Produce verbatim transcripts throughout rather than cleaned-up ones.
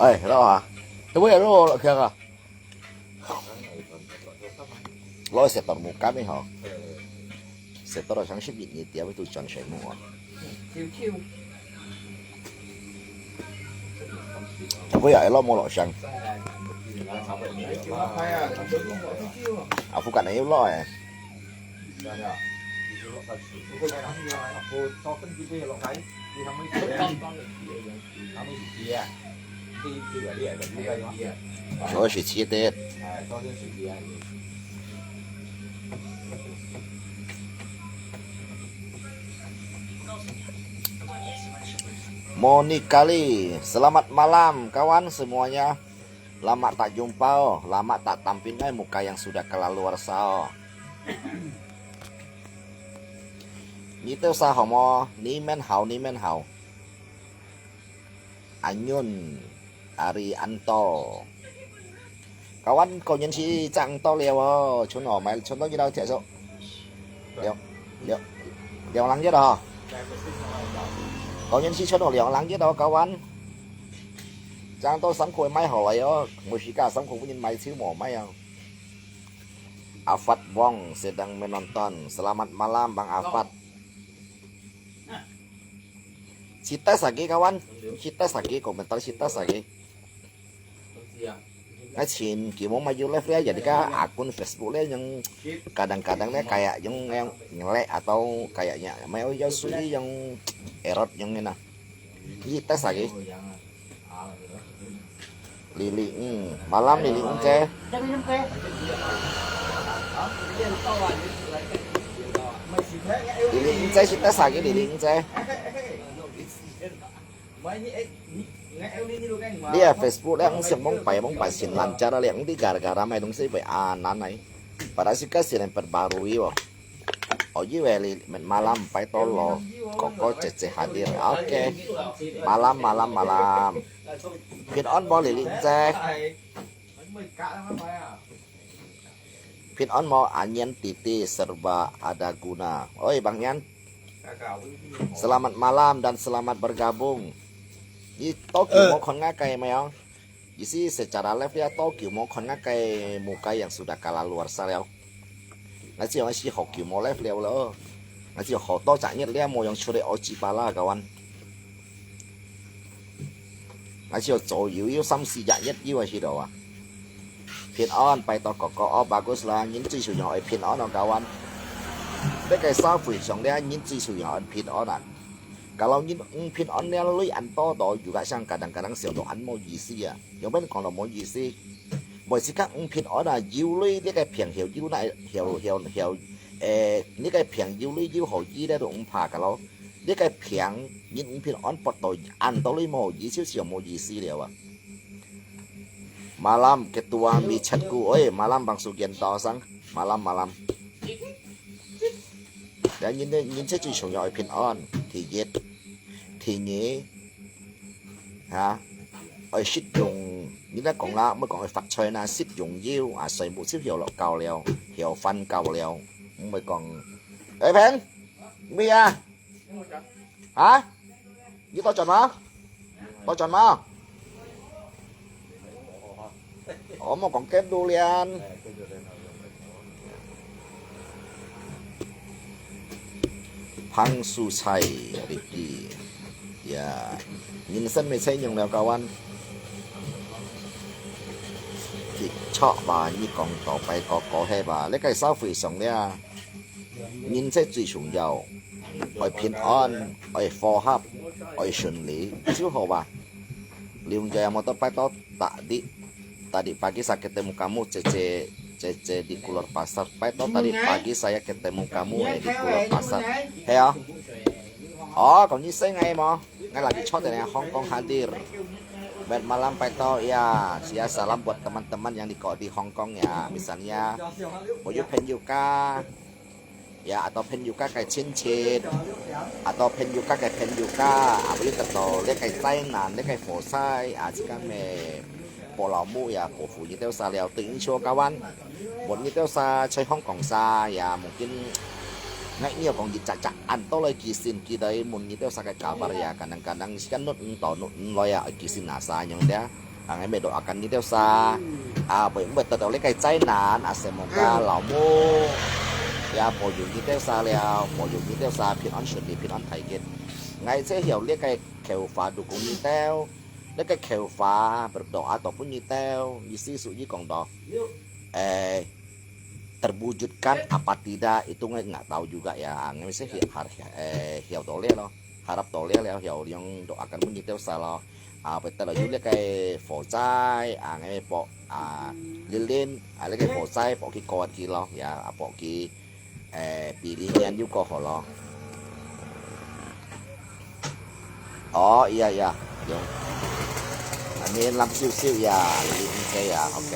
哎，老啊，都会老了，看啊。老是dormu kami ho. Setor sang sibit ni dia itu John Shemu. Tapi ya, elok mau lo sang. Aku kan ayo lo eh. 我是七的。Monica Lee, selamat malam kawan semuanya. Lama tak jumpa, oh. Lama tak tampil, eh, muka yang sudah kalaluarsa, oh. 你兜儕好無？你們好，你們好。Anyun, Ari Anto. Kawan, kau nyan si Cang Anto liao, oh. Chun oh, mai chun to kita tiap so. Liao, liao, liao lang je dah. Kau nyan si chun oh, liao lang je dah, kawan. Cang Anto sangko mai ho lai oh. Musika sangko punya mai chiu mo mai ah. Afat Wong sedang menonton. Selamat malam, Bang Afat. Sita sagi, kawan. Sita sagi, komentar sita sagi. Nga chin, kimo mayu live liao, jadi ka akun Facebook liao yang kadang-kadang liao kayak yang, yang ngelek atau kayaknya mayu yang sui yang error yang ina. Sita sagi. Lily Ng, malam Lily Ng姐。Lily Ng姐，識得晒个Lily Ng姐。你啊，Facebook咧，ang siyang mong pay mong pay sinlancar咧，ang di gara-gara may dong si pay anan ay. Para si kasi nang perbarui wo. Oh, iya, Lily, malam, paito lo, koko cece hadir. Oke. Malam, malam, malam. 平安無，Lily姐？平安無，阿年弟弟serba ada guna. Oi, Bang Nian. Selamat malam dan selamat bergabung. Ito kimo kon nga kay mayo. Isi secara live ya to kimo kon nga kay muka yang sudah kalaluarsa liao. Nga si yang si ho kimo live liao lo. Nga si ho to cak nyet liao mo yang curi oci pala kawan. Nga si ho zo yu yu sam si jak nyet yu si do ah. 平安，拜託哥哥，哦，bagus lah，人最重要愛平安哦，kawan。這個社會上咧，人最重要愛平安啊。Kalau人毋平安咧，鐳恁多到，有个像kadang-kadang想到恁無意思啊。有咩講到無意思？每時間毋平安啊，有鐳這個病後有哪後後後，誒，這個病有鐳有好醫咧都毋怕个咯。這個病人毋平安，發到恁多鐳無好醫，就係無意思了啊。Malam Ketua Michatku, oi, malam Bang Sugiantosang, malam, malam. 人，人，人最重要愛平安，第一。第二，哈，愛食用，你若講啦，毋好講愛發財啦，食用油啊，睡目睭曉落覺了，曉翻覺了，毋好講，哎，平，咩啊？啊？你到站嗎？到站嗎？ 我無講幾多年。Pang Susai Ricky. Ya, 人生無彩用了，kawan。的確吧，你講到拜哥哥係吧？你个社會上了。 人生最重要，愛平安，愛和合，愛順利，就好吧。Liung Jaya Motor拜託tadi, tadi pagi saya ketemu kamu, cece, cece di Kulor Pasar. 拜託 tadi pagi saya ketemu kamu, eh, di Kulor Pasar. Hey, oh. Oh, kau ni saya ngai mo? Ngai lagi chot ni Hong Kong hadir. Bad malam 拜託 ya. Sia salam buat teman-teman yang di, di Hong Kong ya. Misalnya, 我有朋友家。 Ya, atau 朋友家个親戚，atau 朋友家个朋友家，啊，會得到這個災難，這個火災，啊，這個咩，保老母呀，保護你兜儕了，等於說，kawan，問你兜儕在香港儕呀，mungkin，ngai你有講一隻隻恁多來寄信，寄來問你兜儕个kabar呀，可能可能時間搦毋到，搦毋來呀，寄信啊儕樣的。啊，𠊎乜doakan你兜儕，啊，毋會，毋會得到這個災難，啊，semoga老母，也保佑你兜儕了，保佑你兜儕平安順利，平安大吉。𠊎這曉這個口話，如果你兜，這個口話，berdoa到分你兜，意思屬於講到，誒，terwujudkan apa tidak, itu nggak, nggak tahu juga ya. Nggak bisa hi-, har-, eh, hiau tole lo. Harap tole lo, hiau yang doakan pun kita usah lo. Ah, betul lo, yuk lihat kai focai, ah, ngai pok, ah, lilin, ah, lihat kai focai, pok ki kawat ki lo, ya, ah, pok ki, eh, pilihan yuk ko ho lo. Oh, iya, iya. Yo. Amin, lam siu-siu, ya. Lili engke, ya. OK.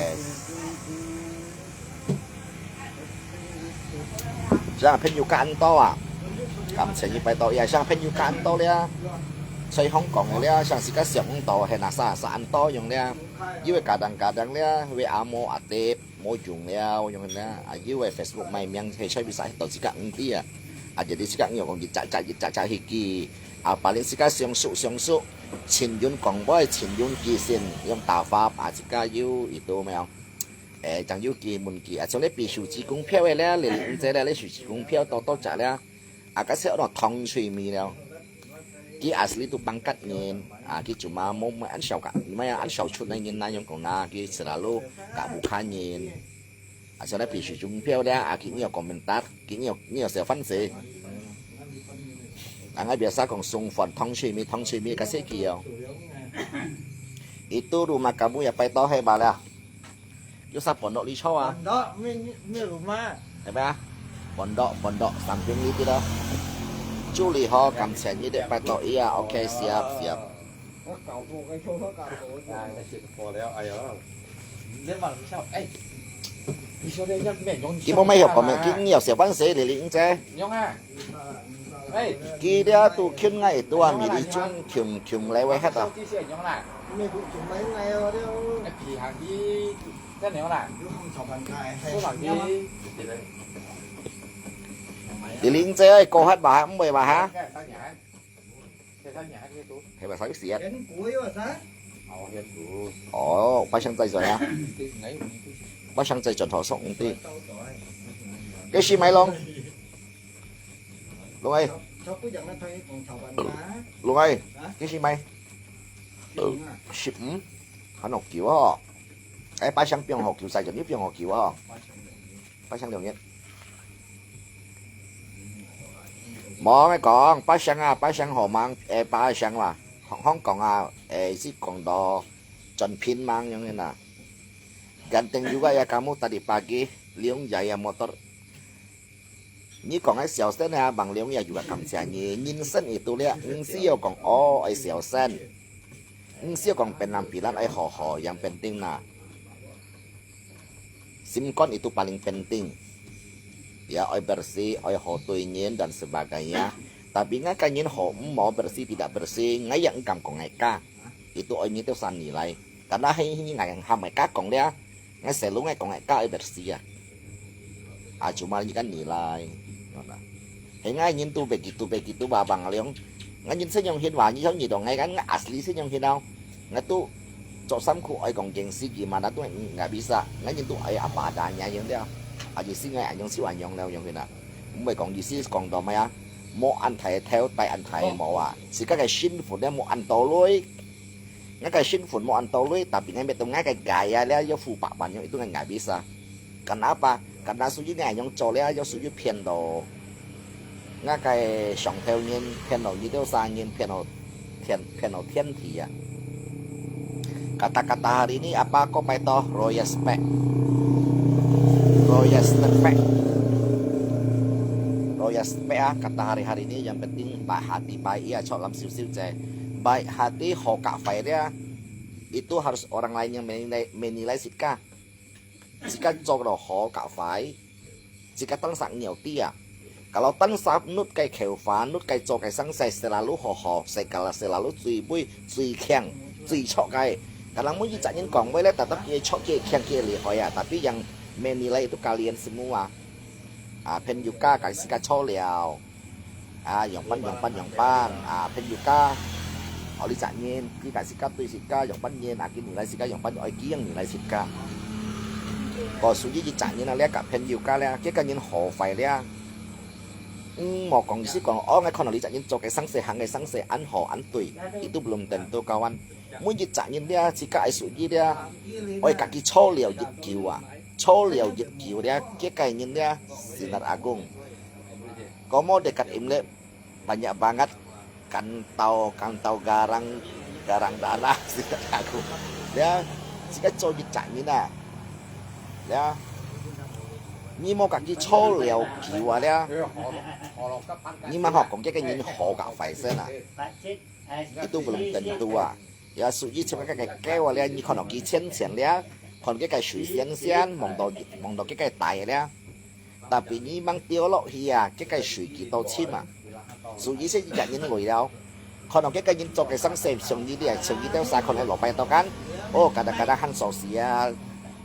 Siang朋友較恁多啊。感謝你拜託，ya，siang朋友較恁多了。在香港个了，siang自家想毋到，係哪儕，儕恁多樣了。因為kadang-kadang了，為阿嬷阿爹。 無用了，用了，啊，有个Facebook賣名，係在邊儕，到自家毋知啊。啊，jadi自家有講，一隻隻，一隻隻去寄，啊，paling自家相熟，相熟，親人講話，親人寄信，用打發，啊，自家有，itu咩哦？誒，正有寄，問寄，啊，像你比手機公票个咧，你，你這咧，你手機公票多多隻咧。 啊，該時候喏，糖水米了。佢asli tu pangkat人，啊，佢cuma mau main ăn小个，main ăn小出个人那樣講啦，佢selalu kat bukan人。啊，所以必須中票了，啊，佢有komentar，佢有，佢有小販子。啊，𠊎biasa講送飯，糖水米，糖水米，該時佢哦。Itu rumah kamu ya，拜託，係吧啦？ 有啥pondok你坐啊？Pondok，咩，咩rumah？係咩啊？Pondok，pondok，samping你啲咯。助理好，感謝你的拜託，呀，OK，siap，siap。我搞錯，我搞錯。哎，那些火了，哎呦，你这马上笑，哎，你说的要面容，佢冇咩有講咩？佢有小販子，你理解？用啊，哎，佢這都近來都啊，米粒中，窮窮來位黑啊。这些用啦。 哎，皮下去，这样啦。不忙的。你零姐，高黑吧，毋會吧，哈？係吧，啥意思啊？哦，八香再轉啊。八香再轉頭送，對。幾時買咯？龍哎，龍哎，幾時買？ 呃，十五，還好久哦。哎，八香放好久，晒緊你放好久哦。八香兩日。無，𠊎講，八香啊，八香好忙，哎，八香啦，香，香港啊，哎，係講到轉聘忙樣个啦。Ganteng juga ya kamu tadi pagi, liung jaya motor. 你講个小生啊，網上也有个感謝你，人生itu了，毋需要講哦，愛小生，毋需要講penampilan愛好好，yang penting nah，心肝itu paling penting，ya愛bersih，愛好對人dan sebagainya。Tapi ngai个人好毋好，bersih tidak bersih，ngai也毋敢講ngai个，itu愛你兜儕nilai。 Karena hai ngai hamai kakong dia, ngai selalu ngai kong ngai ka bersih ya. Acu mah ikan nilai. Hai ngai nyin tu begitu begitu babang liong. Ngai nyin senyong hin wa nyi nyi dong ngai kan ngai asli senyong hin au. Ngai tu cok sam ku ai kong gengsi gimana tu ngai bisa. Ngai nyin tu ai apa adanya yang dia. Aji si ngai anyong si anyong liao yang hin a. Mui kong ji si kong dom ya. Mo an thai theo tai an thai mo a. Si ka kai shin fu dia mo an to lui. Ngai ka shin fun mo an to lui, tapi ngai met tu ngai ka gaya lia yo fu pak ban yo itu ngai ngai bisa. Kenapa? Karena suyu ngai nyong cho lia yo suyu pian do. Ngai ka song theo nyin pian do nyi teo sa nyin pian do tian pian do tian ti ya. Kata-kata hari ini apa ko pai to royal spek. Royal spek. Royal spek ah kata hari-hari ini yang penting baik hati baik ya cho lam siu siu cai. Baik hati ho ka fai dia. Itu harus orang lain yang menilai, menilai si ka. Si ka cho lo ho ka fai. Si ka tang sak ngiau ti a. Kalau tang sak nut kai kheu fa, nut kai cho kai sang sai selalu ho ho, sai kala selalu cui bui, cui kiang, cui chok kai. Kalau mu yi cak nyin kong bui le tatap kia chok kia kiang kia li hoi a, tapi yang menilai itu kalian semua. Ah, pen yuka kai si ka cho liao. 啊，樣般樣般樣般，啊，朋友家。哦，你責任，你家自家對自家樣般人啊，佢你來自家樣般愛佢樣你來自家。哦，所以佢責任啊，這个朋友家咧，這个人好壞咧，嗯，莫講意思講，哦，𠊎看到你責任做个生事，行个生事，恁好恁對，itu belum tentu kawan。每一責任咧，自家愛屬於咧，愛家己做了一久啊，做了一久咧，這个人咧，sinar agung。Komo dekat imlek banyak banget kantau kantau garang garang dana sikat aku. Ya, sikat cho jit cak mina. Ya, ni mo kaki cho liao kiwa ya. Ni mang hok kong kia cái nhìn hổ cả phải sen à. Itu belum tentu à. Ya, suy cho cái cái kéo à, ni còn nó kia chén chén ya. Còn cái cái suy xiên xiên, mong đó mong đó cái cái tài ya. Tapi ni mang tiêu lộc hi à, cái cái suy kia tao chim à. Suy sẽ dạy nhìn người đâu. Còn nó cái cái nhìn cho cái sáng xem, xem đi đi, xem đi theo xa còn lại lộc bay tao kan. Ô, kadang-kadang han sosial.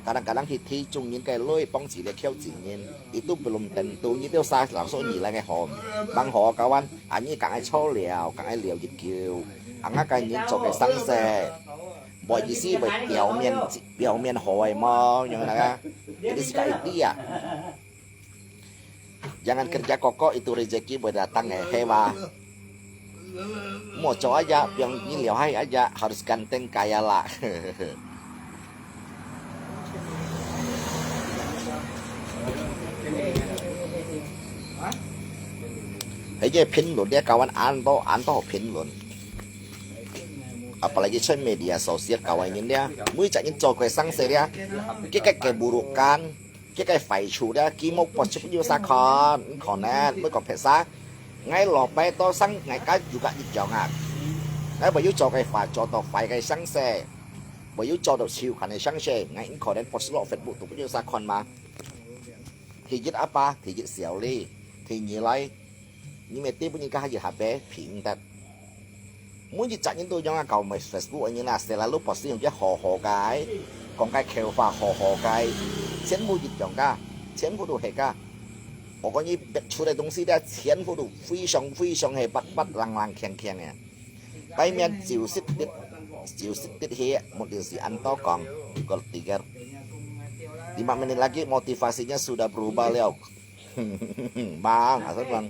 Kadang-kadang hi thi chung nhìn cái lối bóng chỉ để kéo chỉ nhìn. Itu belum tentu, ni theo xa langsung ni lại cái hòm. Mang hò kawan, anh ni càng ai cho liao, càng ai liao dịch kiều. Ang cái nhìn cho cái sáng xem. Bởi vì si bởi biểu miệng, biểu miệng hỏi mà, như là cái. Jadi si cái idea. Jangan kerja kokoh, itu rezeki boleh datang eh, hewa. Mo cho aja, piang ni liao hai aja, harus ganteng kaya lah. Hei, dia 評論 dia kawan, an to, an to 評論. Apalagi trên media sosial kawan ini dia, mui cak ini cho kue sang se dia. Kita keburukan, kita 壞處 dia, kimok pos chup yu sa kon, konen, mui kon pesa. Ngai lo pai to sang ngai ka juga di jong ak. Ngai ba yu cho cái 壞, cho to 壞 cái sang se. Ba yu cho to siu kan sang se, ngai konen pos lo Facebook tu yu sa kon ma. Thì giết apa, thì giết xéo li, thì nhí lai. Ni mẹ tiếp những cái gì hả bé, phim tật. Muốn gì chắc những tôi giống cầu mày Facebook như là sẽ là lúc bỏ xíu cái hồ hồ cái. Còn cái kêu pha hồ hồ cái. Chén vô dịch chồng ca, chén vô đồ hệ ca. Ổ có như bet chuột cái 东西 đã chén vô đồ phi song phi song hệ bắt bắt lăng lăng khen khen nè. Pai mian chiu sit tit, chiu sit tit hi, một điều gì anh to còn, có tiger. Lima menit lagi motivasinya sudah berubah liao. Bang, asal bang.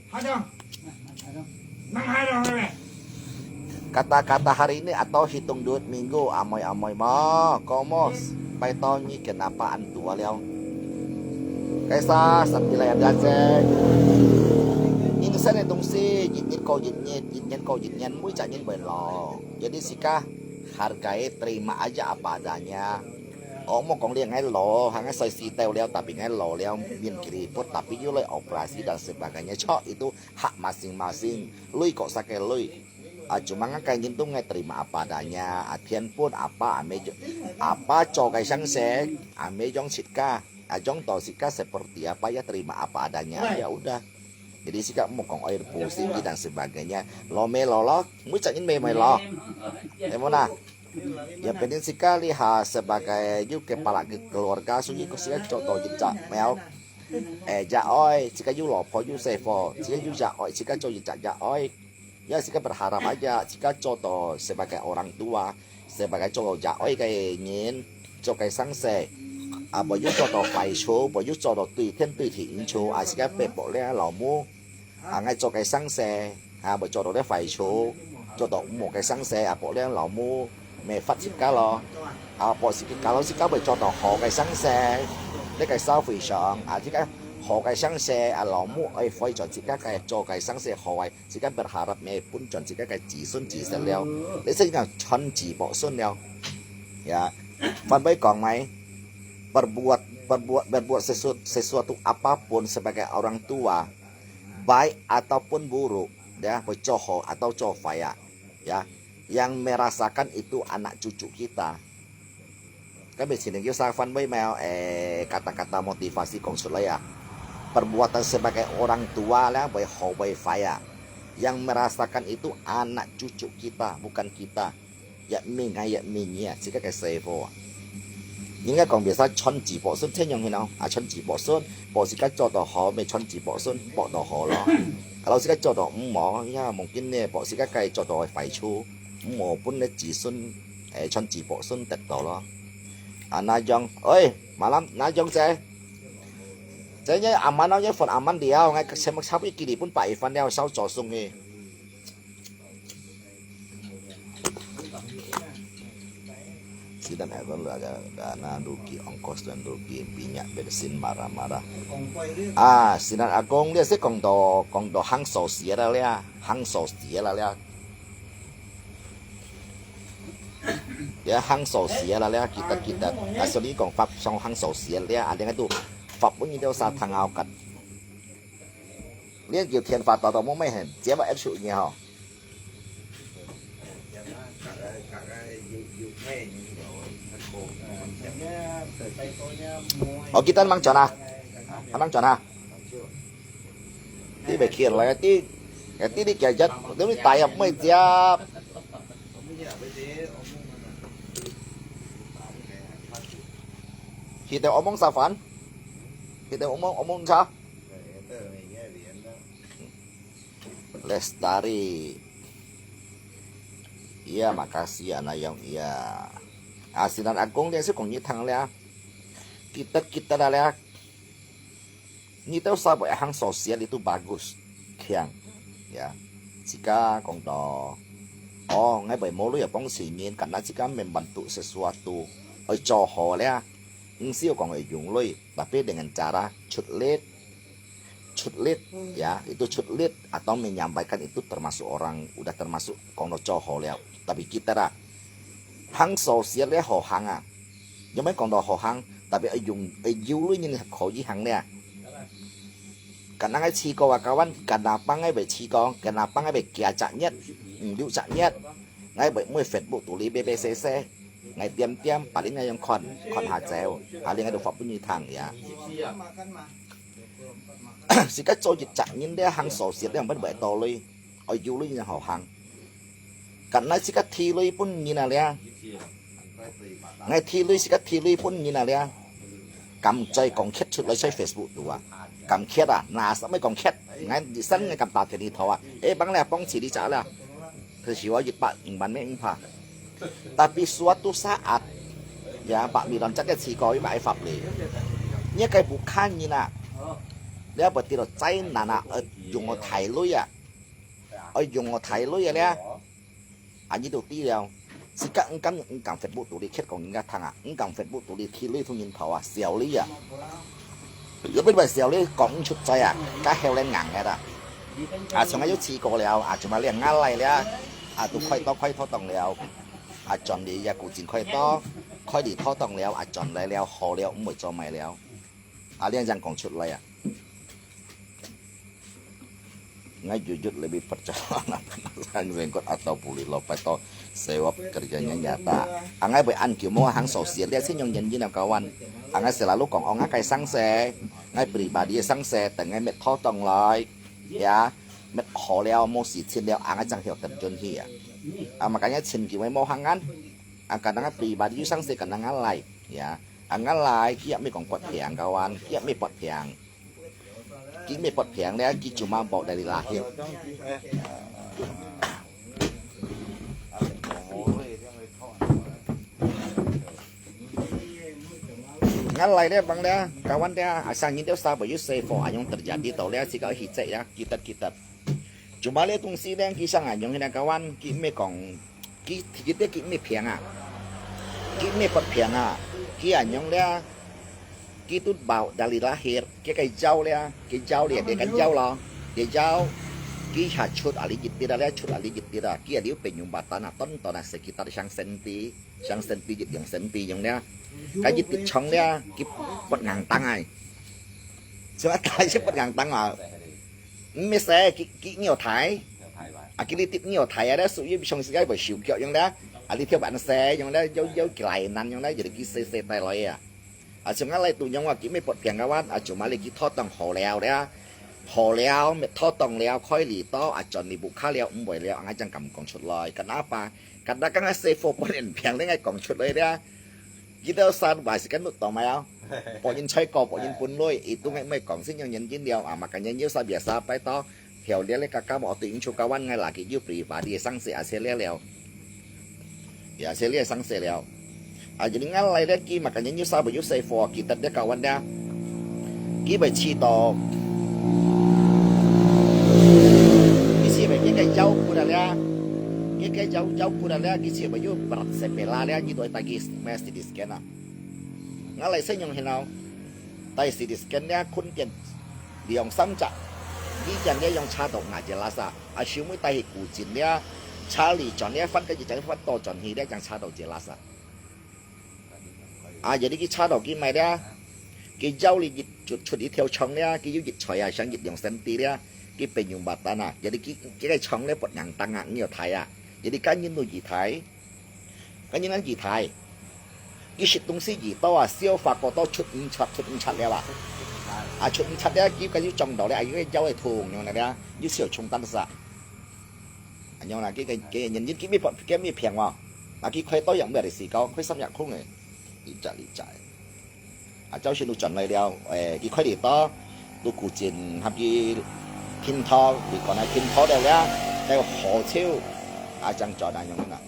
Kata-kata hari ini atau hitung duit minggu, amoy-amoy mo, komos, pai to ni kenapa an tua liao. Kaisa, sampai ada cek. Insan itu si, jit jit kau jit nyet, jit nyet kau jit nyet, mui cak nyet bai lo. Jadi sika, hargai, terima aja apa adanya. Ong mo kong liang ngai lo, hang ngai soi si teo liao, tapi ngai lo liao, min kiri put, tapi yu lai operasi dan sebagainya. Chok itu hak masing-masing. Lui kok sakai lui. A, cuma ngai kai nyin tu ngai terima apa adanya. A, thian pun apa, ame jo, apa cho kai sang se, ame jong sit ka. A, jong to sit ka seperti apa ya terima apa adanya. Ya udah. Jadi sika mo kong oil pusing dan sebagainya. Lo me lo lo, mui cak nyin me me lo. Emo na. Yang penting sika lihat sebagai yu kepala keluarga, sunyi ko sika cho to jit cak meo. Eh, ja oi, sika yu lo po yu se po, sika yu ja oi, sika cho jit cak ja oi. Ya sika berharap aja, sika cho to sebagai orang tua, sebagai cho ja oi kai nyin, cho kai sang se. A, bo yu cho to fai cho, bo yu cho to tui thian tui thi in cho, a sika pe po le lo mu. A, ngai cho kai sang se, a, bo cho to le fai cho, cho to mo kai sang se, a, po le lo mu, me fat sit ka lo. A, po sit ka lo sit ka bo cho to ho kai sang se. Le kai sao fui sang, a, sit ka ho kai sang se, a, lo mu, ai fai cho sit ka kai cho kai sang se ho ai, sit ka berharap me pun cho sit ka kai ji sun ji sen liao. Le se ngang chon ji po sun liao. Ya, Fan Bai kong mai, perbuat, perbuat, berbuat sesuatu, sesuatu apapun sebagai orang tua, baik ataupun buruk, ya, bercoho atau cofaya, ya, yang merasakan itu anak cucu kita. Kami sini kita sa Fan Bai meo, eh, kata-kata motivasi kong sulai ya. Perbuatan sebagai orang tua lah, baik ho baik faya. Yang merasakan itu anak cucu kita, bukan kita. Ya ming, ya ming ya, sika kai sefo. Ingat kong biasa chon ji po sun, chen yong hin no, a chon ji po sun, po sika cho to ho, me chon ji po sun, po to ho lo. Kalau sika cho to mo, ya mungkin ne, po sika kai cho to fai chu. 無分你子孫，誒，傳子寶孫得到咯。啊，那樣，喂，malam，那樣姐，姐，你aman咯，你phone aman了，𠊎先差不多幾日本擺一番了，燒早送去。Sinan agung ada, ada rugi ongkos dan rugi minyak bensin marah-marah. Ah, sinan agung dia si kong do, kong do hang sosial lah dia, hang sosial lah dia. Dia hang sosial lah dia, kita, kita. Asal ni kong fap song hang sosial dia, ada tu fap pun itu sa tangau kat. Lian kiu tian fa tau tau mo mai hen, jia ba ep shu ni hao. Ơ, kita mang chọn à? Mang chọn à? Ti bai khian lai, ti, ti ni kia jat, ti ni tai ap mai jia. Hi te omong sa fan. Hi te omong, omong cha. Lestari. Iya, makasih ya, Nayong. Iya. Asinan agung dia si kong ni thang lia. Kita, kita dah lia. Ni tau sa buat hang sosial itu bagus. Kiang. Ya. Sika kong to. Oh, ngai bai mo lu ya pong si ngin, karena sika membantu sesuatu. Oi, cho ho lia. Nggak sih kong oi yung lui, tapi dengan cara cut lit. Cut lit, ya, itu cut lit atau menyampaikan itu termasuk orang, udah termasuk kong do cho ho liao. Tapi kita dah, hang sosial lia ho hang à. Yang mai kong do ho hang, tapi ayung, ayu lu nyin kho yi hang lia. Karena ngai chi ko wa kawan, kenapa ngai bai chi ko, kenapa ngai bai kia cak nyet, ndu cak nyet. Ngai bai mui Facebook tu li bê bê xê xê. Ngai tiêm tiêm, paling ngai yang kon, kon ha céo. Paling ngai du fap bunyi thang ya. Sika cho jit chak nyin lia hang sosial lia bân bai to lui. Oi yu lui nyin hao hang. Kan nai sika thi lui pun nyin a lia. Ngai thi lui sika thi lui pun nyin a lia. Kam choi kong khiet chut lai choi Facebook tu a. Kam khiet a, na sa mai kong khiet. Ngai di san ngai kam ta thian hi tho a. Eh, bang lia pong chi li cha lia. Thơ siwa yit bak ing ban me ing pha. Tapi suatu saat, ya, bak mi lon chak ke chi ko i bai fap li. Nyi kai bu khan nyin a. Lia bai ti lo chai nan a, eh, yung o thai lui a. Oi yung o thai lui a lia. Anh tu ti liao. Sika engkam engkam Facebook tu li khiet kong nyin ka thang a. Engkam Facebook tu li thi lui thu nyin tho a. Siao li a. Yo bin bai siao li kong chut chai a. Ka heo len ngang ngai ta. A, chong a yo chi ko liao. A, chuma liang ngal lai lia. A, tu khoi to khoi tho tong liao. A, chon li ya ku chin khoi to. Khoi li tho tong liao. A, chon lai liao. Ho liao. Mui cho mai liao. A, liang yang kong chut lai a. Ngai jujut lebih percaya anak-anak sang sengkot atau pulih lopai to sewap kerjanya nyata. Angai bai an kiu mo hang sosial dia sinyong nyen nyen kawan. Angai selalu kong ong akai sang se. Ngai pribadi sang se, teng ngai met tho tong lai. Ya, met ho liao mo si chin liao angai chang hiu terjun hi ya. Ama kanya chin kiu mo hangan. Angkan angai pribadi sang se kan angai lai. Ya, angai lai kia mi kong pot piang kawan, kia mi pot piang. Ki mi pot piang lia, ki chuma bok dari lahir. Ngal lai lia bang lia, kawan lia, asal nyin tiu sa bayu se fo anyong terjadi tau lia, sika hi cek ya, kitat kitat. Chuma lia tung si lia, ki sang anyong hina kawan, ki mi kong, ki, ki tia ki mi piang a. Ki mi pot piang a. Ki anyong lia, ki tut bau dari lahir, ki kai jau lia, ki jau lia, dia kan jau lo. Dia jau, ki ha chut ali jit tira lia, chut ali jit tira. Ki ali pe nyung batan a, ton ton a sekitar siang senti, siang senti jit yang senti yang lia. Ka jit tit chong lia, ki pot ngang tang ai. Chua tai si pot ngang tang a. Mme se, ki, ki ngiu tai. A, ki li tit ngiu tai a, lia su yi chong si ai bo siu kiok yang lia. A, li tiao ban se, yang lia, yau, yau ki lai nan yang lia, jadi ki se se tai loi a. A, chua ngai lai tu nyong wa ki me pot piang kawan, a, chua ma li ki tho tong ho liao lia. Ho liao, me tho tong liao, khoi li to, a, chon li bu kha liao, mboi liao, angai chang kam kong chut loi. Kenapa? Karena kang ngai se fo pon en piang lia ngai kong chut loi lia. Ki tau san wa si kan nut tong mai ao. Bo yin choi ko, bo yin pun loi, itu ngai mai kong sin yang nyen jin liao, a, ma kan nyen yau sa bia sa pai to. Hiao lia lia ka ka mo tu ing chu kawan ngai la ki yu pribadi sang se a se lia liao. 也係這生死了。啊，jadi ngalai咧，佢嘛，感覺又啥不又細貨，佢得咧搞完咧，佢會試到，佢試會佢个腰骨啊咧，佢个腰腰骨啊咧，佢試會又berat sebelah咧，你都帶佢咩C T scan啊？Ngalai先用現咯，帶C T scan咧，困點兩三隻，你將咧用車到牙節拉撒，啊，收尾帶去古晉咧，車裡轉咧，翻个一隻翻到轉去咧，將車到節拉撒。 啊，jadi佢查到佢買了，佢腰裡一出出一條腸了，佢有一菜啊，像一兩centi了，佢變有batan啊，jadi佢佢个腸了不能當啊，你要睇啊，jadi kan人都易睇，kan人難易睇，佢食東西易多啊，消化過多出毋出出毋出了啊，啊出毋出了，佢个又撞到了，啊，佢个腰會痛樣了，又需要重擔啥。 恁樣啦，佢个佢个原因，佢乜佢乜平哦，啊，佢開刀也毋係時間，開三日空个，一隻一隻。啊，朝晨都轉來了，誒，佢開了刀，都古晉合佢拼拖，你講來拼拖了呀，還有好笑，啊，正轉啊樣啦。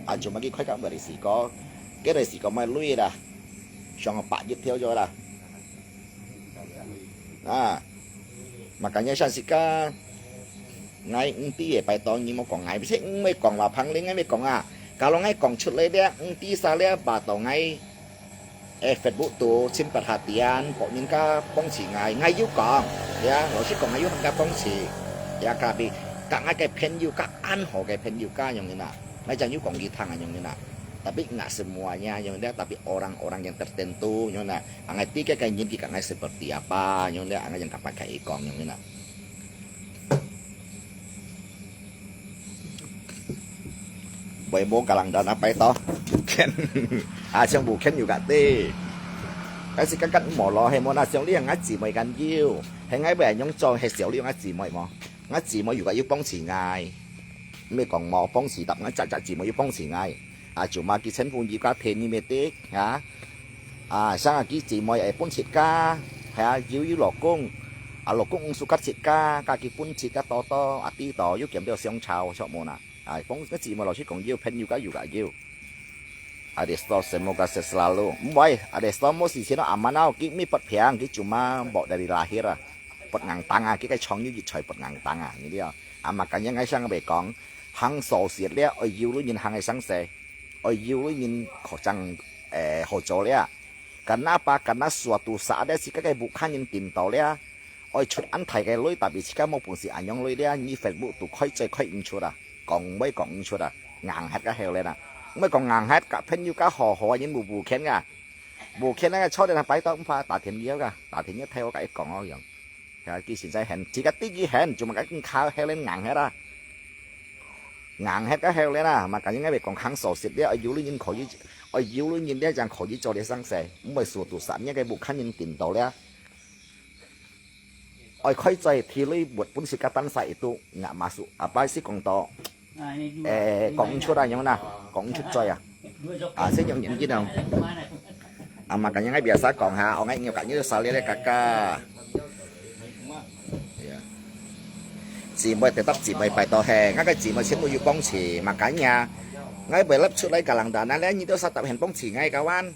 啊，做麼佢開咁个時間，佢个時間買鐳啦，上百億條咗啦。 啊，makanya像自家，𠊎毋知个，拜託你莫講𠊎，毋係𠊎講話，旁人𠊎乜講啊。Kalau𠊎講出來了，毋知啥了，拜託𠊎，誒，Facebook都千百下點，各人家幫持𠊎，𠊎有講，ya，老實講，𠊎有同佢幫持，ya，tapi，甲𠊎个朋友，甲恁好个朋友，甲樣人啊，𠊎正有講佢聽啊，樣人啊。Tapi nggak semuanya，樣人，tapi orang-orang yang tertentu，樣人啊。 啊，𠊎知个个人佢甲𠊎seperti apa，樣咧，啊，𠊎正甲白甲佢講樣咧啦。會無个人dan啊，拜託，無肯，啊，像無肯有个的。但是剛剛無咯，係無那像你𠊎姊妹間有，係𠊎會恁樣做，係小你𠊎姊妹無？𠊎姊妹有个有幫持𠊎，毋係講無幫持，但𠊎隻隻姊妹有幫持𠊎。 啊，cuma佢稱呼佢个天你乜得，啊，啊，像啊，佢姊妹會分自家，係啊，有有老公，啊，老公毋suka自家，甲佢分自家多多，啊，知道有見到相吵，著無啦？啊，幫个姊妹老實講，有朋友个有个有。Adesto semoga sehat selalu。毋會，adesto無事情咯，aman啊，佢乜不平，佢cuma無dari lahir啊，不硬當啊，佢个腸有一菜不硬當啊，你知啊？啊，makanya𠊎想會講， 行手術了，愛有女人行个生死，愛有女人可正，誒，好做了。Kenapa? Karena suatu saat了，自家个屋下人顛倒了，愛出恁大个鐳，tapi自家無本事恁樣鐳了，你Facebook都開嘴開毋出啊，講話講毋出啊，硬核个後了啦。毋係講硬核，甲朋友甲好好个人無無權个，無權个坐在那擺到毋怕打電話个，打電話替我甲佢講哦樣。 啊，佢實在很，自家知佢很，做麼个佢靠後來硬核啊？硬核个後來啦，makanya𠊎會講行手術了，愛有女人可以，愛有女人了正可以做這生死，毋會suatu saat个屋下人顛倒了。愛開嘴，提鐳物本事甲單儕一度，nggak masuk，apa係講到，誒，講毋出啊樣啦，講毋出嘴啊。 啊，先用眼睛哦。啊，makanya𠊎biasa講哈，哦，𠊎用眼睛就掃了个kakak。Ya。姊妹，tetap姊妹拜託嘿，𠊎个姊妹全部有幫持，makanya𠊎會立出來甲人打，那你都煞搭很幫持𠊎kawan。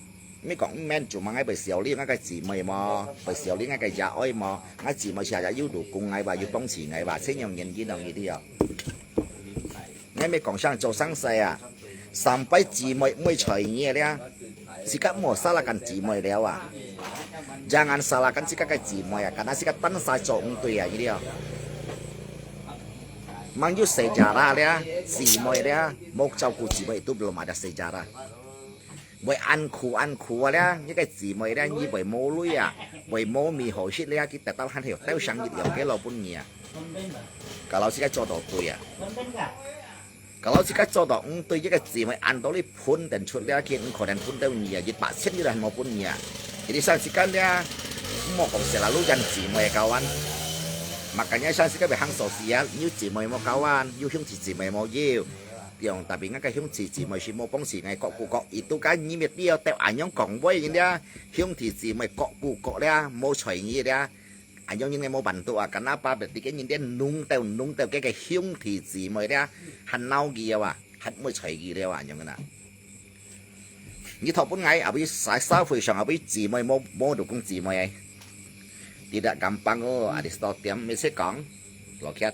你講毋免，cuma𠊎會小你𠊎个姊妹無，會小你𠊎个爺哀無，𠊎姊妹下下有老公𠊎話，有幫持𠊎話，先用眼睛哦，你知哦。 𠊎乜講聲做生死啊，sampai姊妹毋會睬你了，自家莫salahkan姊妹了啊。Jangan salahkan自家个姊妹啊，karena自家單儕做毋對啊，你了。Mang有sejarah了，姊妹了，無照顧姊妹都belum ada sejarah。 會恁苦恁苦啊了，你个姊妹了，你會無鐳啊，會無米好食了，佢得到還係有兜上一兩个老本你啊。Kalau自家做到對啊。Kalau自家做到毋對，你个姊妹恁到你分等出了，佢毋可能分到你啊，一百千你都還無分你啊。Jadi上自家了，莫講selalu人姊妹kawan。Makanya上自家會行手勢啊，有姊妹無kawan，有兄弟姊妹無有。 Tiong，tapi𠊎个兄弟姊妹係無幫持𠊎，各顧各，itu kan你乜知哦，兜恁樣講話人了，兄弟姊妹各顧各了，無睬你了，恁樣人个無辦法啊，kenapa berarti个人了弄到弄到个个兄弟姊妹了，還惱佢啊，還毋會睬佢了啊，恁樣个啦。你討分𠊎，啊，會使社會上，啊，會姊妹，無，無就講姊妹个。Tidak gampang哦，啊，你stop點，mesti講，loket。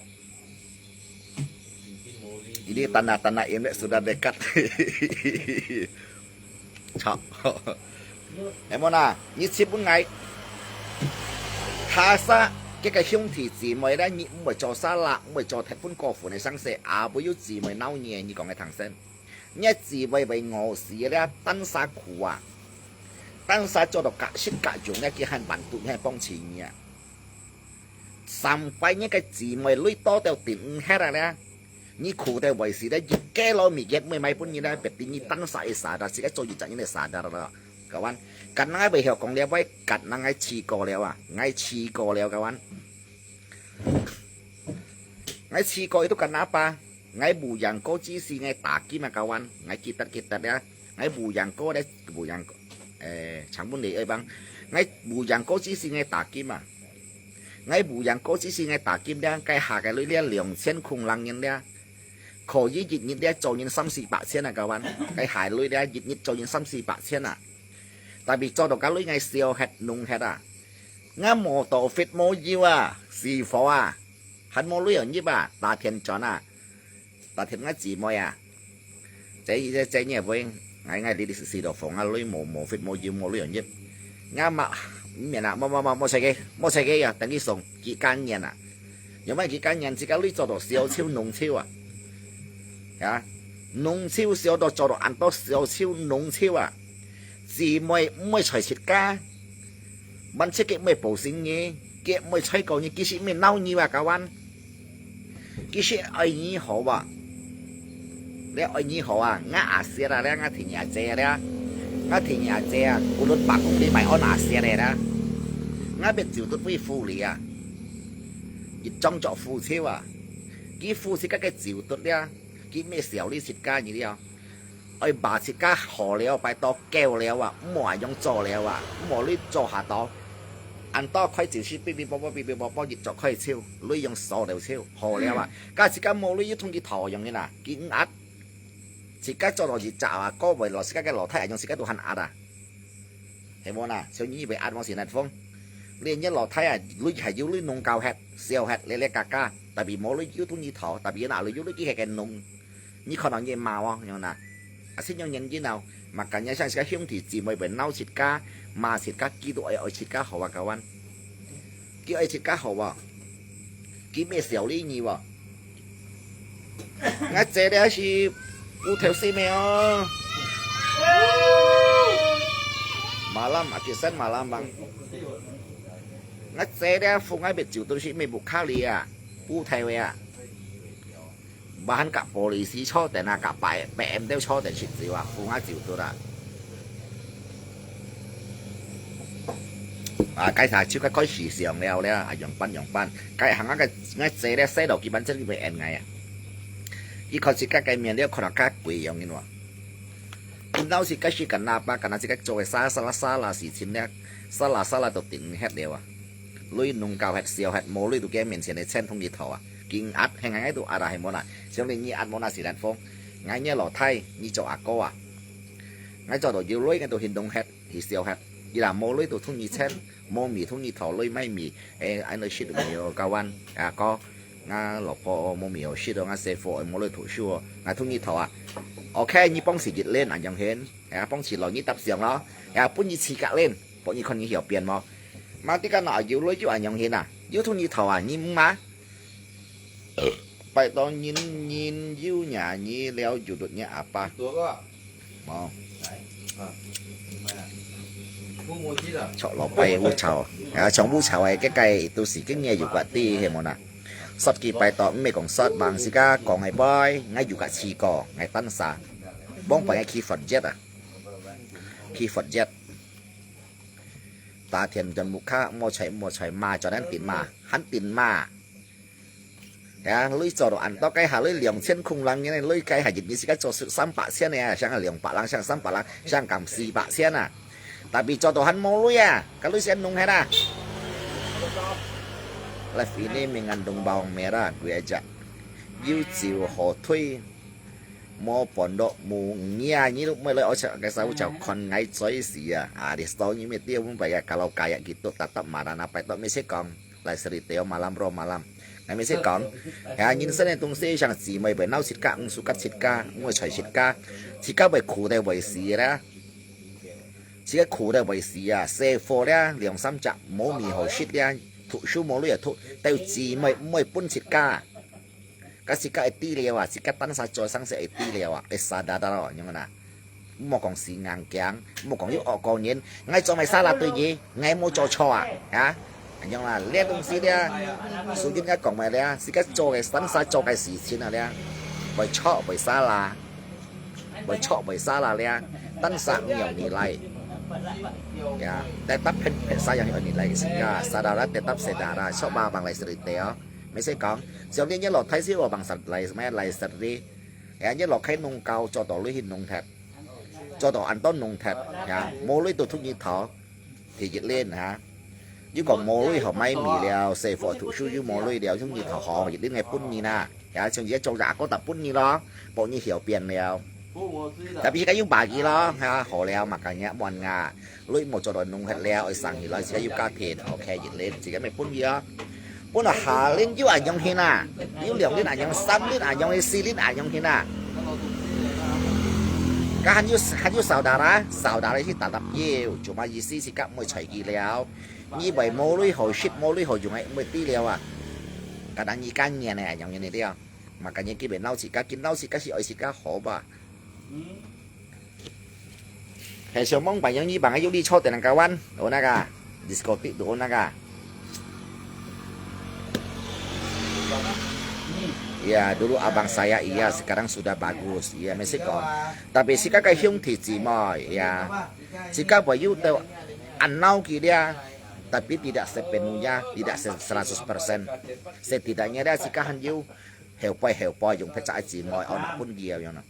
Ini tanah-tanah ini sudah dekat. Chok. Hay無啦，你試分𠊎。Hasa，這个兄弟姊妹咧，你毋會做salah，毋會做忒分過分个生事，啊，會有姊妹惱你，你講个聽先。你姊妹會餓死咧，單儕苦啊，單儕做到隔食隔用咧，佢還萬度，佢還幫助你啊。Sampai你个姊妹鐳多到頂毋核啊咧，你苦到會死咧，一个老物件毋會買分你咧，別定你單儕个sadar，自家做一隻人个sadar咯。Kawan，今日會曉講了，𠊎今日試過了啊，𠊎試過了，kawan。𠊎試過itu kenapa？𠊎無贏過，只是𠊎打金啊，kawan。𠊎記得記得啊，𠊎無贏過咧，無贏過。誒，長本你愛幫，𠊎無贏過，只是𠊎打金啊。 𠊎無贏過，只是𠊎打金咧，該下个鐳咧兩千空零銀咧，可以一日咧做人三四百千啊，kawan。該下鐳咧一日做人三四百千啊。Tapi做到該鐳𠊎燒忒、弄忒啊。𠊎無多fit無油啊，死火啊，還無鐳有入啊，打電轉啊。 打電話姊妹啊，這這這你會，𠊎𠊎哩哩試到風啊，鐳無無fit無油無鐳有入。𠊎嘛，毋免啊，莫莫莫莫使佢，莫使佢啊，等佢送幾間年啊。因為幾間年自家鐳做到燒臭弄臭啊。啊，弄臭燒到做到恁多燒臭弄臭啊。姊妹毋會睬自家，問自己毋會報信你，佢毋會睬過你，其實毋會惱你啊，kawan。 其實愛你好啊。你愛你好啊，𠊎阿叔啊，你𠊎聽阿姐啊，你𠊎聽阿姐啊，無論百公里買安阿叔个啦。𠊎別走得會扶你啊，一張作扶手啊，佢扶自家个走得了，佢毋會笑你自家你了。 愛把自家好了，拜託夠了啊，毋好恁樣做了啊，毋好你做下到。恁多開酒席，嗶嗶啵啵，嗶嗶啵啵，一早開酒，鐳用燒了酒，好了啊。假自家無鐳又同佢討樣个啦，佢壓。自家做到一隻啊，過位老自家个老弟，恁樣自家都還壓啊。係無啦？所以你會壓無是難風。你若老弟啊，鐳還有鐳弄搞忒，燒忒，咧咧嘎嘎，tapi無鐳又同你討，tapi那鐳有鐳佢係个弄。 你可能也罵哦，樣啦。啊，這種原因啊，makanya像自家兄弟姊妹會惱自家，罵自家，佢都愛愛自家好啊，kawan。佢愛自家好啊，佢毋會笑你你哦。𠊎姐這係烏頭先个哦。Malam，啊，其實malam bang。𠊎姐這扶𠊎別走都係咩木卡里啊，烏頭个啊。 Bahkan甲police坐等啊，甲白白M都坐等食酒啊，扶𠊎走都啦。啊，該下就該開始想了了，啊，樣般樣般，該行啊个𠊎姐咧，細路基本真係會應𠊎啊。佢看自家个面了，看到甲鬼樣个哇。 Kenal自家係kanapa，kanapa自家做个salah，salah，salah事情呢，salah，salah都頂忒了啊。鐳弄搞忒、燒忒，無鐳都佢面前个錢同佢討啊。佢壓，現在都壓啊，係無啦？像你，你壓無啦，是難風。𠊎若老弟，你做阿哥啊。𠊎做到有鐳，𠊎都去弄忒，去燒忒。佢啦，無鐳都同你錢，無米同你討鐳買米，誒，恁樣食都無有，kawan，阿哥。 𠊎老婆無米好食哦，𠊎細伙無鐳讀書哦，𠊎同你討啊。OK，你幫時日練恁樣形，哎呀，幫時來你搭上咯，哎呀，分你自家練，幫你看你曉變無？Mati kan啊，有鐳就恁樣形啊，有同你討啊，你毋啊？拜託人人有若你了，有得若阿爸。 哦。著老拜烏潮，啊，像烏潮个，該个都是个，你有个知，係無啦？Sot佢拜託，毋係講sot，bang自家講个boy，𠊎有个試過，𠊎單儕，往擺个去佛節啊，去佛節，打電轉屋下，莫睬莫睬，罵轉恁定罵，還定罵。 呀，鐳做到恁多，該下鐳兩千空零銀，鐳該下一日自家做三百千个啊，像兩百零，像三百零，像敢四百千啊。Tapi做到還無鐳啊，該鐳先弄忒啊。Live ini mengandung bawang merah，佢愛食。有酒好退， Mo pondok mo ngia ni lu mai lai ocha ke sa ucha kon ngai choi si ya. Ah, di sto ni me tia mun ba ya kalau kaya gitu tatap marana pai to me se kong. Lai seri teo malam ro malam. Ngai me se kong. Ya, nhân生的东西像姊妹 bai nau sit ka, ng sukat sit ka, ng choi sit ka. Sit ka bai khu de bai si ra. Sit ka khu de bai si ya. Se fo le, liang sam chak, mo mi ho sit le, thu shu mo lu ya thu, teo 姊妹 mai pun sit ka. Ka sit ka ai ti liao ah, sit ka tan sa cho sang se ai ti liao ah, ai sa da da lo, nyong na. Mo kong si ngang kiang, mo kong yu o ko nien, ngai cho mai sa la tui ji, ngai mo cho cho ah, ha? Nyong la, le tong si le, su jin ngai kong mai le, sit ka cho ke tan sa cho ke si chin a le, bai cho bai sa la, bai cho bai sa la le, tan sa nyong ni lai. Ya, tetap phen phen sa yang ni lai, sit ka sa da la tetap se da la, sok ba bang lai seri teo. Mesti kong, siang ni nyelo thai si wa bang sat lai, mai lai sat ri. Ya, nyelo khai nung kau, cho to lui hin nung thet. Cho to an to nung thet. Ya, mo lui to thuk ni thao. Thì dịch lên ha. Yu kong mo lui ho mai mi liao, se fo thu shu yu mo lui liao, thuk ni thao ho, dịch lên ngai pun ni na. Ya, chung ye cho ya ko ta pun ni lo. Bo ni hiao pian liao. Tapi ka yu ba ji lo, ha, ho liao ma ka nya muan nga. Lui mo cho to nung het liao, ai sang hi lo, si ka yu ka thit, ok, dịch lên, si ka me pun ni lo. Pun lo ha lin yu a nyong hin a. Yu liang lin a nyong, sam lin a nyong, si lin a nyong hin a. Ka han yu, han yu saudara, saudara si tatap yu, cuma isi si ka moi choi ki liao. Ni bai mo lui ho shit, mo lui ho yung ai moi ti liao a. Kadang ni ka ngian a nyong ni liao. Makanya ki bai nau si ka, kin nau si ka si oi si ka ho ba. He siang mong bai nyong ni bang yu li cho tenang kawan. O na ka. Diskotik tu o na ka. Ya, dulu abang saya iya, sekarang sudah bagus. Iya, mesti kong. Tapi si ka ka hiung ti ji moi, ya. Si ka bai yu teo an nau ki lia, tapi tidak sepenuhnya, tidak se-, seratus persen. Setidaknya lia si ka han yu, heu pai heu pai yung pecah ji moi, on pun giau yung na.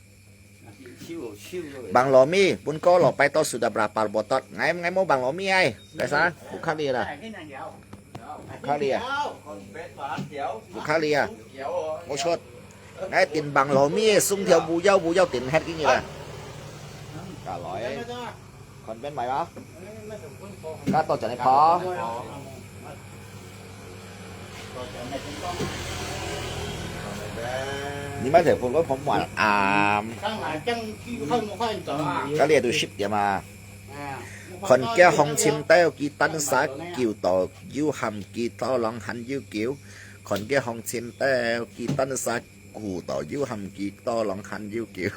Bang Lomi, pun ko lo pai to sudah berapa botot? Ngai, ngai mo Bang Lomi ai. Biasa, bukan dia lah. Bukan dia. Bukan dia. Mo chot. Ngai tin Bang Lomi, sung thiao bu yau, bu yau tin het kini lah. Ka loi. Kon ben mai ba? Ka to chan ko. Ni mai thai phun ko phom muan am. Ka lia tu ship dia ma. Kon kia hong chin teo ki tan sa kiu to yu ham ki to long han yu kiu. Kon kia hong chin teo ki tan sa 古道有喊佢多浪喊有叫。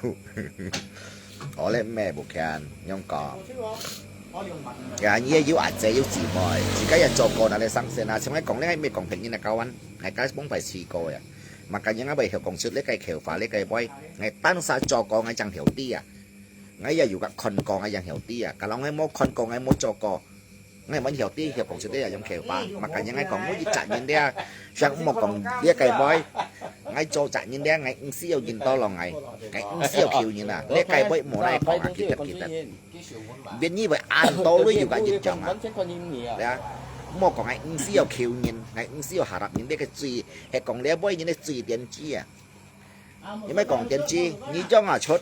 我咧咩無看，樣講。呀，你也有阿姐有姊妹，自家也做過那咧上線啊，像我講咧，還沒講別人的高安，還該幫白試過呀。Makanya 我未曉講出這個口話，這個話，我單啥做過，我正曉知啊。我也有个看過，我正曉知啊。Kalau 我無看過，我無做過， 𠊎滿曉得，曉講出這樣口話，makanya𠊎講每一隻人咧，像莫講這個話，𠊎做隻人咧，𠊎毋需要人多咯，𠊎，𠊎毋需要求人啊，這個話無來講啊，記得記得。別人會恁多類有个人講啊，對啊，莫講𠊎毋需要求人，𠊎毋需要harap人，這個最，係講這話人个最點子啊。 你莫講點子，你樣啊出，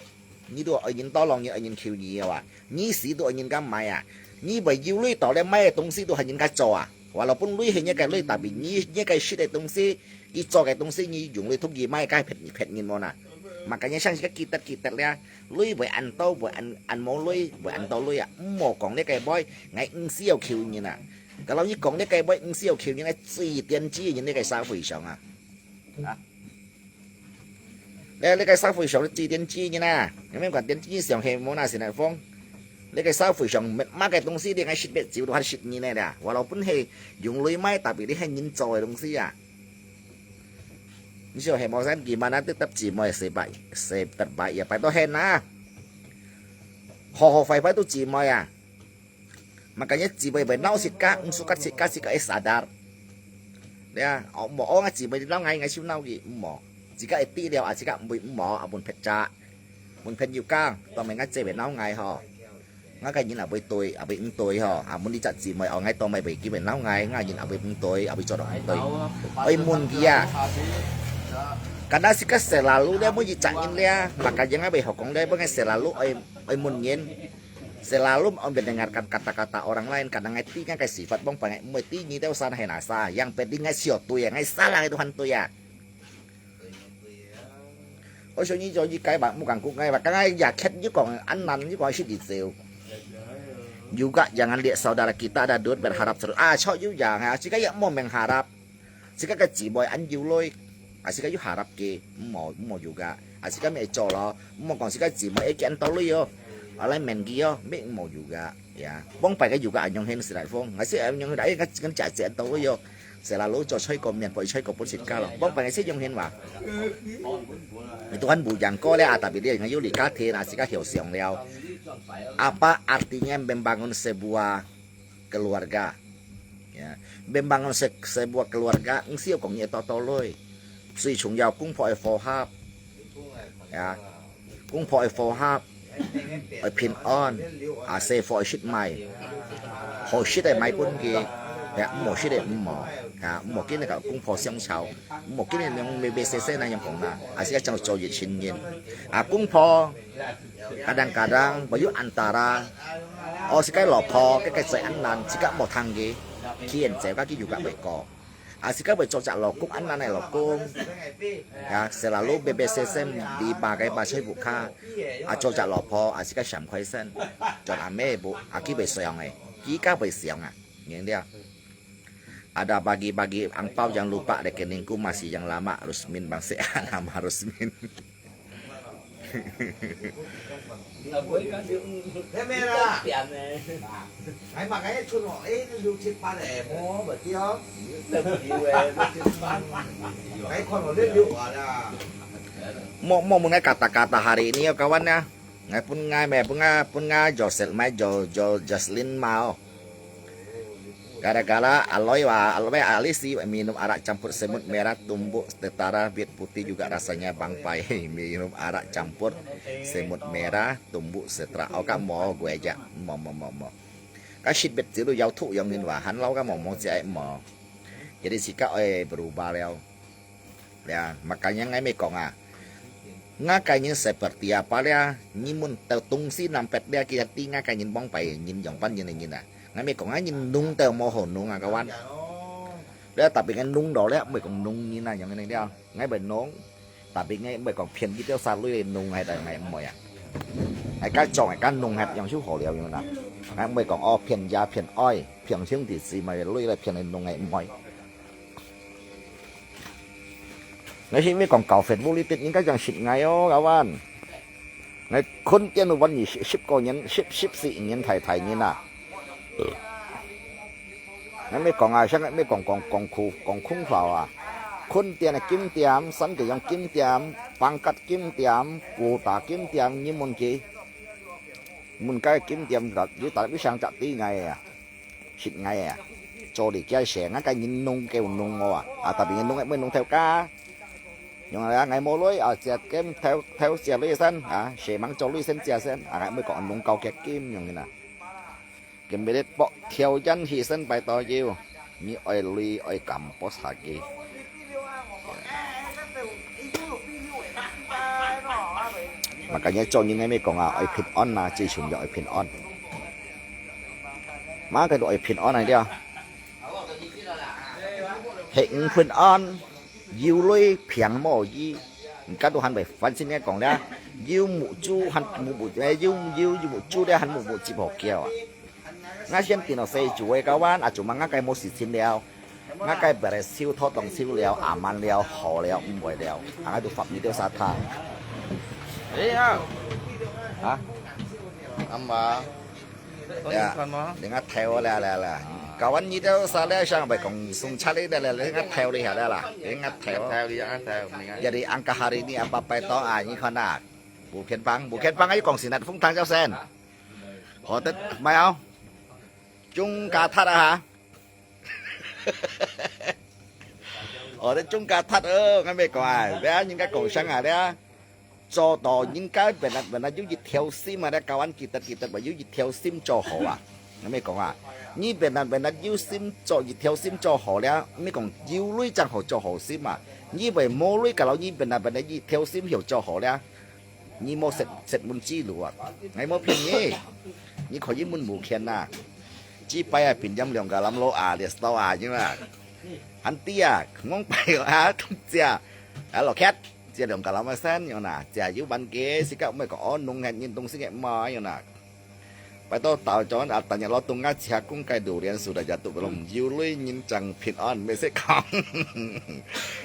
你都愛人多咯，你愛人求你啊哇，你死都愛人家買啊，你會有鐳到咧買个東西都係人家做啊，walaupun鐳係你个鐳，tapi你，你个食个東西，你做个東西，你用鐳同佢買，該騙，騙人無啦。Makanya像這個記得，記得咧，鐳會恁多，會恁，恁無鐳，會恁多鐳啊，毋好講這個話，𠊎毋需要求人啊。Kalau你講這個話，毋需要求人，最點子人這個社會上啊。啊。 咧，這個社會上最點子人啊，你莫管點子人上係無那是哪風。這個社會上麼，麼个東西你愛食別酒都還食人个啦，walaupun係用鐳買，tapi你係人做个東西啊。你想係無先，gimana tetap姊妹四百，四百也拜託你啊。好好壞壞都姊妹啊。 Makanya姊妹會鬧自家，毋suka自家，自家會sadar。對啊，哦，無，哦，𠊎姊妹鬧𠊎，𠊎就鬧佢，毋好。自家會知了啊，自家毋會毋好，啊，分別隻，分朋友講，當面𠊎姊妹鬧𠊎吼。𠊎个人也會對，也會毋對吼，啊，問你隻姊妹，哦，𠊎當面會佢會鬧𠊎，𠊎人也會毋對，也會做到毋對。愛問佢啊。Kadang sika selalu dia mo ji cak nyin dia, maka jangan bai hokong dia, bangai selalu oi, oi mun nyin. Selalu oi mendengarkan kata-kata orang lain, kadang ngai ti ngai kai sifat bong pangai mo ti nyi dia usan hai nasa, yang penting ngai sio tu ya, ngai salah itu han tu ya. Ôi, sau nyi cho nyi kai bak, mo kang kuk ngai bak, kang ngai ya khet nyi kong, an nan nyi kong sit di zeu. Juga jangan lihat saudara kita ada duit berharap terus. Ah, cho juga, ha, sika ya mo mengharap. Sika ka ji moi an yu loi. Ah, sika yu harap ke, mo, mo juga. Ah, sika me cho lo, mo kong sika ji moi e kian to loi yo. Alai men ki yo, me mo juga. Ya, bong pai ka juga anyong hen si lai phong. Ngai si anyong hen, ai, ngai, ngai ja je to loi yo. Selalu cho choi ko mian, poi choi ko pun sit ka lo. Bong pai ngai si anyong hen wa. Itu kan bujang ko le, ah, tapi dia ngai yu li ka te na sika hiu siang liao. Apa artinya membangun sebuah keluarga? Ya, membangun se-, sebuah keluarga, ngi siu kong ye to to loi. Sui chung yao kung pho e pho hap. Ya, kung pho e pho hap. Oi phin on. A se pho e shit mai. Ho shit e mai pun ki. Ya, mo shit e mo. Ya, mo kini ka kung pho siang chao. Mo kini yang me be se se na yang kong na. A sika chang cho ye chin yin. A kung pho. Kadang-kadang, bayu antara, oh, sika lo pho, ke ke sai an nan, sika mo thang ke, kien zeu ka ki juga bai ko. Ah, sika bai cho jak lo kung an nan lo kung. Ya, selalu be be se se di ba kai ba choi bu ka. Ah, cho jak lo pho, ah, sika siam khoi sen. Cho a me bu, ah, ki bai siang e. Ki ka bai siang a. Ngiang dia. Ada bagi-bagi angpau jangan lupa rekeningku masih yang lama, Rusmin Bangse, nama Rusmin. 係咩啦？係嘛？該出哦，誒，六七八誒，無，無對哦。該看哦，你六啊啦。Mo, mo muna kata-kata hari ini ya kawan ya. Ngai pun ngai me, pun ngai, pun ngai Josel mai Jo, Jo, Jocelyn mau. Gara-gara aloi wa, aloi alis si minum arak campur semut merah tumbuk setara bit putih juga rasanya Bang Pai. Minum arak campur semut merah tumbuk setara. Oh, ka mo gue aja. Mo, mo, mo, mo. Ka shit bet zilu yau thu yong ngin wa, han lau ka mo mo jai mo. Jadi sika oi berubah liao. Ya, makanya ngai me kong a. Ngai kai nyin seperti apa lia, nyi mun tau tungsi nampet lia kia ti ngai kai nyin bong pai nyin yong pan nyin nyin a. Ngai me kong a nyin nung tau mo ho nung a kawan. Lia tapi ngai nung do lia, me kong nung nyin a yong ngai lia. Ngai bai nung, tapi ngai me kong phian ki teo sa lui nung ngai tai ngai mo ya. Ngai ka chong ngai ka nung hat yong shu ho liao yong na. Ngai me kong o phian ya phian oi, phian hiong ti si mai lui lai phian nung ngai mo. Ngai si mi kong kau Facebook li tit, ngai kang sit ngai o, kawan. Ngai khun tian lu wan ni sip ko nyen, sip, sip si nyen thai thai nyen a. Ngai mi kong a, siang ngai mi kong, kong, kong khu, kong khung phao a. Khun tian a kim tiam, san ke yang kim tiam, pangkat kim tiam, kuta kim tiam, nyi mun ki. Mun kai kim tiam, yu ta, yu siang chak ti ngai a. Sit ngai a. Cho li kia se, ngai kai nyin nung kêu nung o a. A, tapi nyin nung ngai mui nung theo ka. Yong a ngai mo lui, a, chia kem theo, theo chia lui sen, a, se mang cho lui sen chia sen, a, ngai mui kong nung kau kia kim yong na. Kem bê lết bok theo yan hi sen bai to yiu. Ni oi lui, oi kam po sa ki. Makanya cho nyin ngai mui kong a, oi phin on na, chi chung yong oi phin on. Má cái đội phiền on này đi à. Hẹn phiền on, yêu lui phiền mò gì. Các đồ hẳn phải phân xin nghe còn đó. Yêu mụ chú hẳn mụ mụ, yêu, yêu, yêu mụ chú đấy hẳn mụ mụ chịu bỏ kẹo à. Ngã xem tin nó xây chủ ấy các bạn, à, chúng mà ngã cái mô xịt xin đeo. Ngã cái bè siêu thoát lòng siêu đeo, à, man đeo, hồ đeo, mùi đeo. À, ngã tụ pháp như đeo xa thang. Ê, à. Hả? Âm mà. Ya, dengan theo le le le. Kawan nyi teo sa le sang bai kong sung cha le le le dengan theo le ha le la. Dengan theo. Theo đi, dengan theo, dengan. Jadi angka hari ni apa pai to a nyi khon a. Bu phiên bang, bu phiên bang ai kong sinat phung thang chao sen. Ho tet mai ao. Chung ka that a ha. Ho tet chung ka that ơ, ngai me kong a. Bia nyi ka kong sang a le. Cho to nyin ka bèn nat bèn nat yu yit theo sim a, kawan kitet kitet ba yu yit theo sim cho hò a. Ngai me kong a. Nyi bèn nat bèn nat yu sim cho yit theo sim cho hò le, me kong yu lui chang hò cho hò sim a. 你會無鐳，搞到你變啊變啊，你條心又做好了。你莫設，設問之路啊！𠊎無騙你，你可以問無權啊。這擺啊，變點兩個男老啊，列到啊，你嘛。Nanti啊，ngong pai啊，同姐啊，啊，loket，這兩個男个先樣啦，這有問題，自家毋係講哦，弄下人東西个嘛樣啦。 拜託大眾啊，tanya lo tunga，自家公開榴槤樹，大家都belum有鐳，人正平安，毋使講。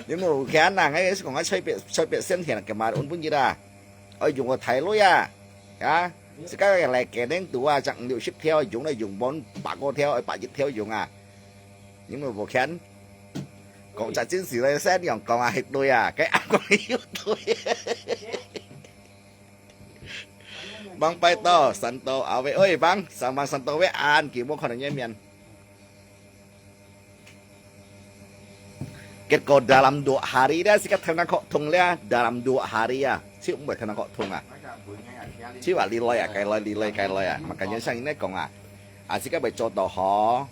你無錢啊，𠊎係講啊，隨便，隨便先天个嘛，運本日啊，愛用个大鐳啊，啊，自家來个領導啊，正五六十條，用來用滿百個條，愛百一條用啊。你無錢，講隻真實个先樣講啊，係對啊，該啱講又對。 Bang pai to，Santo Awe，喂，Bang，sama Santo Awe，恁久無看到你面。結果dalam dua hari咧，自家頭那殼痛咧，dalam dua hari啊，就毋會頭那殼痛啊。就話你來啊，該來，你來，該來啊，makanya像你講啊，啊，自家會做到好。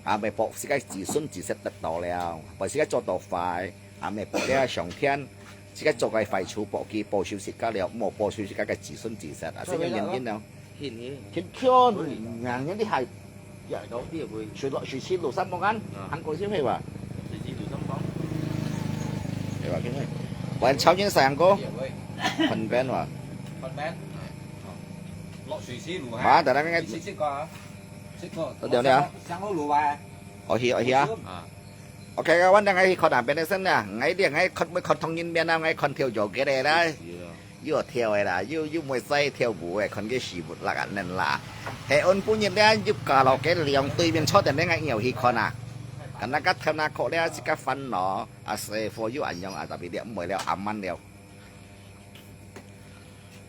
啊，毋係博自家子孫子嗣得到了，毋係自家做到壞，啊，毋係博了上天，自家做个壞處博佢，報仇自家了，莫報仇自家个子孫子嗣啊，係有原因了。天天，天天，人人都係，呀，到底會，水落水去路上無干，啊。還過先係吧？水去路上講。係吧？今日，還超人sayang哥，也會。很bad哇。很bad。落水去路哈。嘛，等下那個，你試試看啊。試過。對，對，對啊。香，香火路啊。 哦，去，哦，去啊。啊。OK，𠊎等下去看啊，變成啦，𠊎這𠊎看，愛看同人面啊，𠊎看跳腳个咧啦。是啊。又跳个啦，又，又毋會再跳舞个，看个屎朏啦，恁樣啦。係，阮本日咧，又搞到个兩對面坐等咧，𠊎又去看啊。跟那個跳那個咧，自家煩惱，啊，師傅又恁樣啊，tapi咧，毋會了，aman了。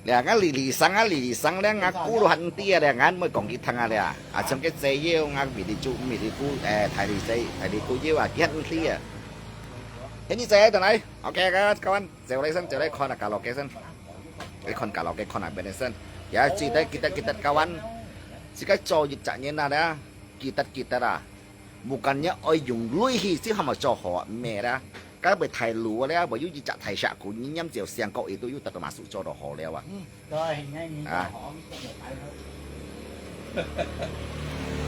了，𠊎哩哩聲啊，哩哩聲咧，𠊎顧都還知啊咧，𠊎毋會講佢聽啊咧。啊，像个姐友，𠊎咪哩就，咪哩姑，誒，大哩姐，大哩姑友啊，佢還知啊。現在姐，等來，OK，該，該，走來先，走來看啊，karaoke先。你看karaoke，看啊，變先。也記得，記得，記得，kawan，自家做一隻人啊咧，記得，記得啊。 Bukannya愛用鐳去，這下嘛做好啊，毋係啦。該會大路咧，會有一隻大石骨，你拈照相國，佢都有得到馬術做到好了啊。嗯，對，你看你啊。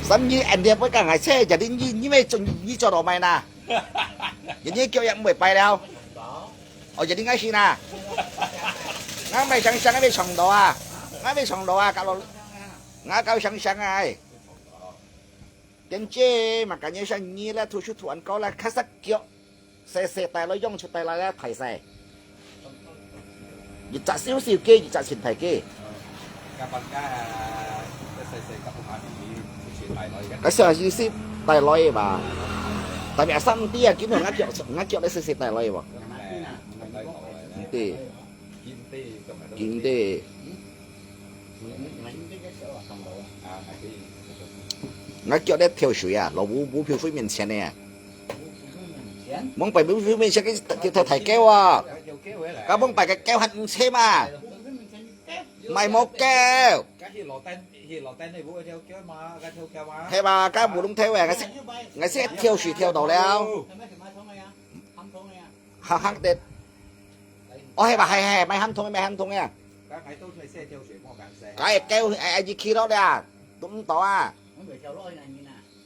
三日人家會講，哎，切，jadi你，你會做，你做到咩啦？人家腳也毋會擺了。哦，jadi𠊎死啦。𠊎毋係想想，𠊎會撞到啊，𠊎會撞到啊，搞到，𠊎搞想想啊，哎。 Then makanya像你啦，讀書讀恁高啦，較煞腳，細細帶來用出帶來啦，大細。一隻小小个，一隻盡大个。該小小个帶來个吧。Tapi asal毋知啊，今日𠊎腳，𠊎腳咧細細帶來个無？毋知。 經濟。𠊎腳咧跳水啊，落舞，舞票飛面前呢。往擺舞票飛面前个，个，个大狗啊，該往擺个狗還毋切嘛，買無狗。係吧？該舞攏跳啊，𠊎識，𠊎識跳水跳到了。 行行个。哦，係吧，係，係，買喊痛个，買喊痛个。該狗，哎，哎，你去落了，堵毋到啊。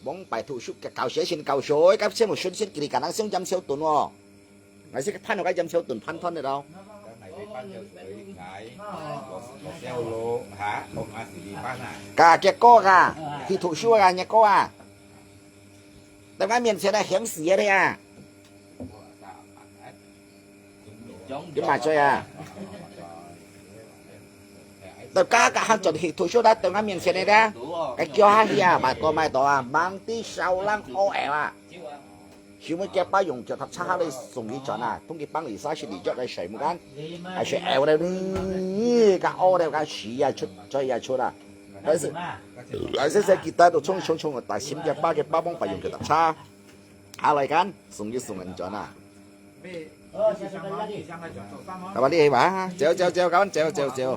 往擺讀書，教學先教學，該先無先先，佢哋敢若先尖小頓哦。𠊎識攀到該尖小頓，攀斷个咯。該結果啊，去讀書啊，結果啊，在𠊎面前啊，響死个啊！ 你嘛醉啊？到家家還轉去讀書啦，到𠊎面前个啦，該叫下去啊，買多買多啊，忙啲燒冷屙尿啊！想要叫爸用腳踏車下來送佢轉啊，同佢幫你沙洗你腳來洗木間，還是屙了你，該屙了該屎啊出，嘴啊出啊！但是，但是這幾代都衝衝衝，但係叫爸个爸幫爸用腳踏車。 下來間，送一送人轉啊。哦，謝謝大家。Apa ni, Ibu? Jauh, jauh, jauh, kawan, jauh, jauh, jauh.